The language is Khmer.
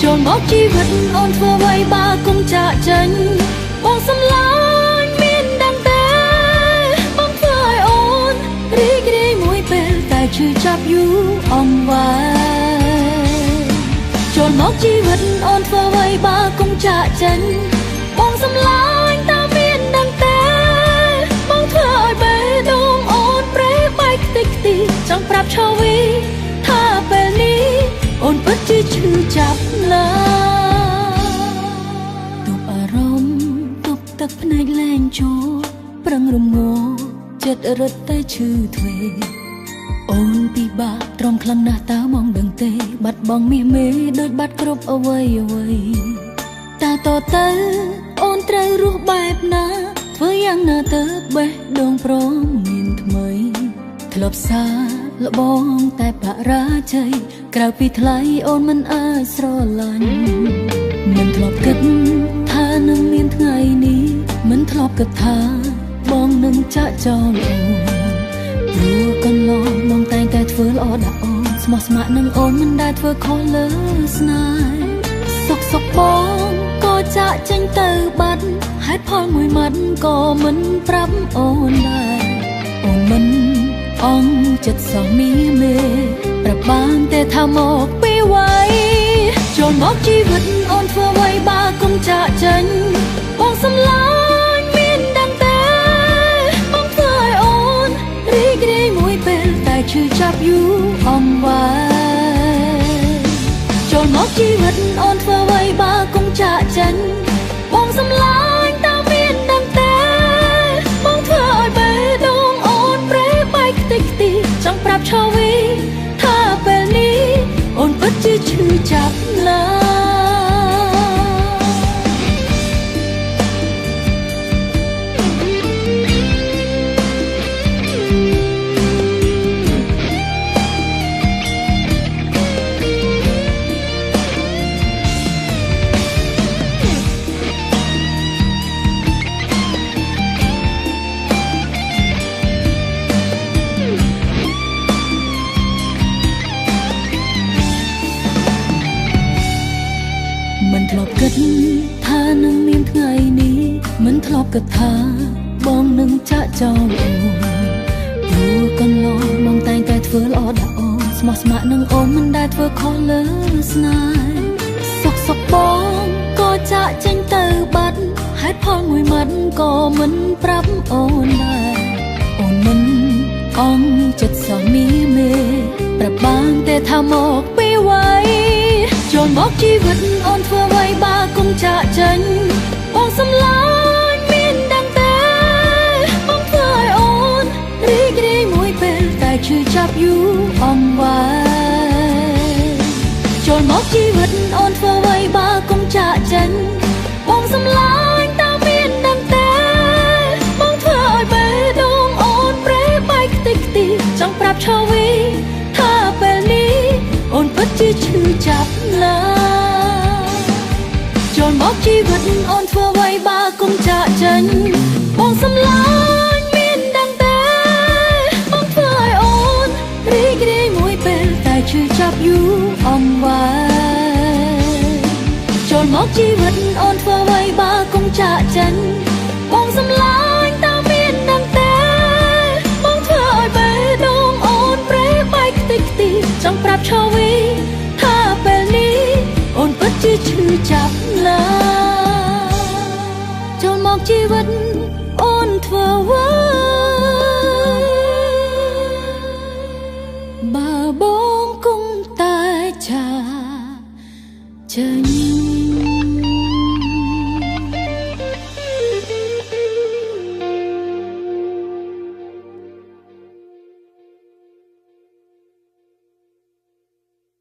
ចូលមកជីវិតអូនធ្វើអ្វីបើគុំចាកចេញបងសំឡាញ់មានដឹងទេបងធ្វើឲ្យអូនរីករាយមួយពេលតែឈឺចាប់យូរអង្វែងចូលមកជីវិតអូនធ្វើអ្វីបើគុំចាកចេញបងសំឡាញ់តើមានដឹងទេបងធ្វើឲ្យបេះដូងអូនប្រេបែកខ្ទេចខ្ទីចង់ប្រាប់ឆវីថាពេលនេះអូនពិតជាឈឺចាប់ណាស់ទប់អារម្មណ៍ទប់ទឹកភ្នែកលែងជួប្រឹងរមួចិត្តរត់តែឈឺទ្វេអូនពិបាកទ្រាំខ្លាំងណាស់តើមកដឹងទេបាត់បង់មាសមេដូចបាត់គ្រប់អ្វីអ្វីតើតទៅអូនត្រូវរស់បែបណាធ្វើយ៉ាងណាទៅបេះដូងព្រមមានថ្មីធ្លាប់សាលបងតែបរាជ័យក្រៅពីថ្លៃអូនមិនអាចស្រឡាញ់មិនធ្លាប់គិតថានឹងមានថ្ងៃនេះមិនធ្លាប់គិតថាបងនឹងចាក់ចោលអូនព្រោះកន្លងបងតែងតែធ្វើល្អដាក់អូនស្មោះស្ម័គ្រនឹងអូនមិនដែលធ្វើខុសលើស្នេហ៍សុខសុខបងក៏ចាក់ចេញទៅបាត់ហេតុផលមួយម៉ាត់ក៏មិនប្រាប់អូនដែរអូនមិនអងចិត្តសោះមីមេប្រាប់បានទេថាមកពីវ័យចូលមកជីវិតអូនធ្វើអ្វីបើគុំចាកចេញបងសំឡាញ់មានដឹងទេបងធ្វើឲ្យអូនរីករាយមួយពេលតែឈឺចាប់យូរអង្វែងចូលមកជីវិតអូនធ្វើអ្វីបើគុំចាកចេញបងសំឡាញ់តើមានដឹងទេបងធ្វើឲ្យបេះដូងអូនប្រេបែកខ្ទេចខ្ទីចង់ប្រាប់ឆវីថាពេលនេះអូនពិតជាឈឺចាប់ណាស់មិនធ្លាប់គិតថានឹងមានថ្ងៃនេះមិនធ្លាប់គិតថាបងនឹងចាក់ចោលអូនព្រោះកន្លងបងតែងតែធ្វើល្អដាក់អូនស្មោះស្ម័គ្រនឹងអូនមិនដែលធ្វើខុសលើស្នេហ៍សុខសុខបងក៏ចាក់ចេញទៅបាត់ហេតុផលមួយម៉ាត់ក៏មិនប្រាប់អូនដែរអូនមិនអងចិត្តសោះមីមេប្រាប់បានទេថាមកពីវ័យចូលមកជីវិតអូនធ្វើអ្វីបើគុំចាកចេញបងសំឡាញ់មានដឹងទេបងធ្វើឲ្យអូនរីករាយមួយពេលតែឈឺចាប់យូរអង្វែងចូលមកជីវិតអូនធ្វើអ្វីបើគុំចាកចេញបងសំឡាញ់តើមានដឹងទេបងធ្វើឲ្យបេះដូងអូនប្រេបែកខ្ទេចខ្ទីចង់ប្រាប់ឆវីថាពេលនេះអូនពិតជាឈឺចាប់ណាស់ចូលមកជីវិតអូនធ្វើអ្វីបើគុំចាកចេញបងសំឡាញ់មានដឹងទេបងធ្វើឲ្យអូនរីករាយមួយពេលតែឈឺចាប់យូរអង្វែងចូលមកជីវិតអូនធ្វើអ្វីបើគុំចាកចេញបងសំឡា